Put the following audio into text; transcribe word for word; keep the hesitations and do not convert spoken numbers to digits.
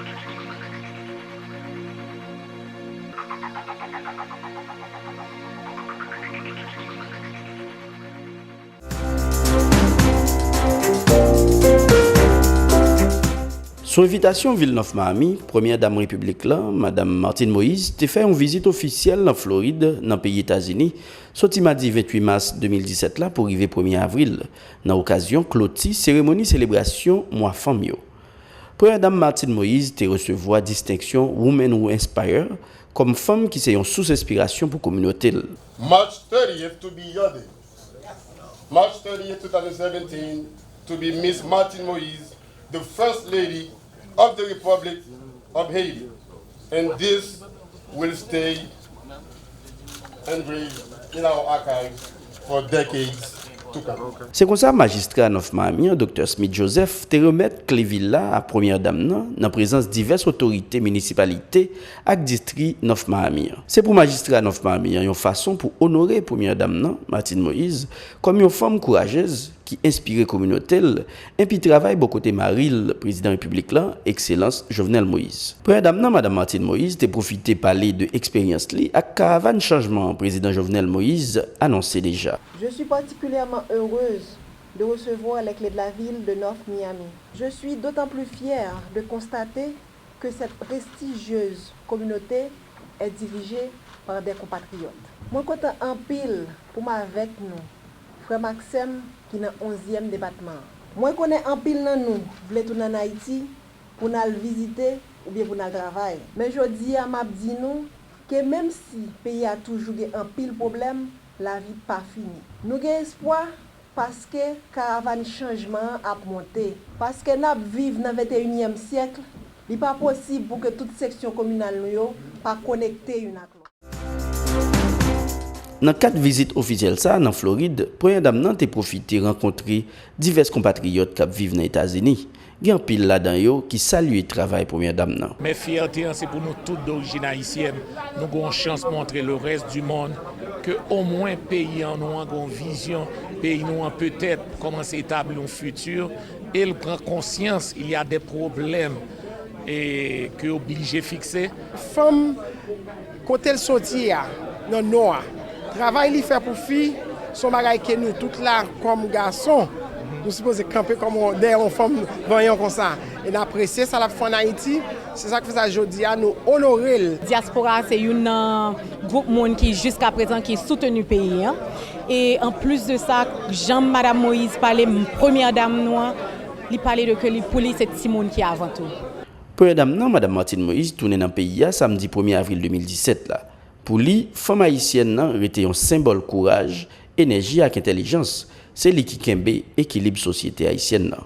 Sou envitasyon vil North Miami, Premyè Dam Repiblik la, Madam Martine Moïse, te fè yon vizit ofisyèl nan Florid, nan peyi Etazini, soti madi venntuit mas de mil disèt la pou rive premye avril, nan okazyon kloti seremoni selebrasyon Mwa Fanm yo. Premyè Dam Martine Moïse te resevwa distenksyon Women Who Inspire kòm fanm ki se yon sous enspirasyon pou kominote l. March thirtieth to be your day. March thirtieth, two thousand seventeen, to be Miss Martine Moïse, the First Lady of the Republic of Haiti. And this will stay engraved in our archives for decades to come. Se konsa, majistra North Miami an, Doktè Smith Joseph, te remèt kle vil la a Premyè Dam nan, nan prezans divès otorite minisipalite ak distri North Miami an. Se pou majistra North Miami an yon fason pou onore Premyè Dam nan, Martine Moïse, kòm yon fanm kourajez ki enspire kominote l, enpi travay bò kote mari l, Prezidan Repiblik la, Ekselans Jovenel Moïse. Premyè Dam nan, Madam Martine Moïse, te pwofite pale de eksperyans li ak karavàn chanjman Prezidan Jovenel Moïse anonse deja. Je suis particulièrement heureuse de recevoir les clés de la ville de North Miami. Je suis d'autant plus fière de constater que cette prestigieuse communauté est dirigée par des compatriotes. Mwen kontan anpil pou m avèk nou, frè m ak sè m ki nan onzyèm depatman an. Mwen konnen anpil nan nou vle tounen ann Ayiti pou n al vizite oubyen pou n al travay. Men jodi a, m ap di nou ke menm si peyi a toujou gen anpil pwoblèm, lavi pa fini. Nou gen espwa paske karavàn chanjman an ap monte. Paske n ap viv nan venteyinyèm syèk, li pa posib pou ke tout seksyon kominal nou yo pa konekte youn ak lòt. Nan kad vizit ofisyèl sa a nan Florid, Premyè Dam nan te pwofite rankontre divès konpatriyòt k ap viv nan Etazini. Gen anpil ladan yo ki salye travay Premyè Dam nan. Men fyète an se pou nou tout dorijin ayisyèn. Nou gen yon chans montre le reste du monde ke omwen peyi an nou an gen yon vizyon, peyi nou an petèt kòmanse etabli yon fiti, e l pran konsyans, il y a des problèmes e ke yo blije fikse. Fanm, kote l soti a, nan Nò a, travay li fè pou fi, se yon bagay ke nou tout la, kòm gason, nou sipoze kanpe kòm yon, dèyè yon fanm vanyan konsa. E n apresye sa l ap fè ann Ayiti. Se sa k fè sa jodi a, nou onore l. Dyaspora a se youn nan gwoup moun ki jiskaprezan ki souteni peyi an. E anplis de sa, jan Madam Moïse pale, m-, Premyè Dam nou an, li pale de ke li, pou li, se timoun ki avan tou. Premyè Dam nan, Madam Martine Moïse, tounen nan peyi a samdi premye avril de mil disèt la. Pou li, fanm ayisyèn nan rete yon senbòl kouraj, enèji ak entèlijans. Se li ki kenbe ekilib sosyete ayisyèn nan.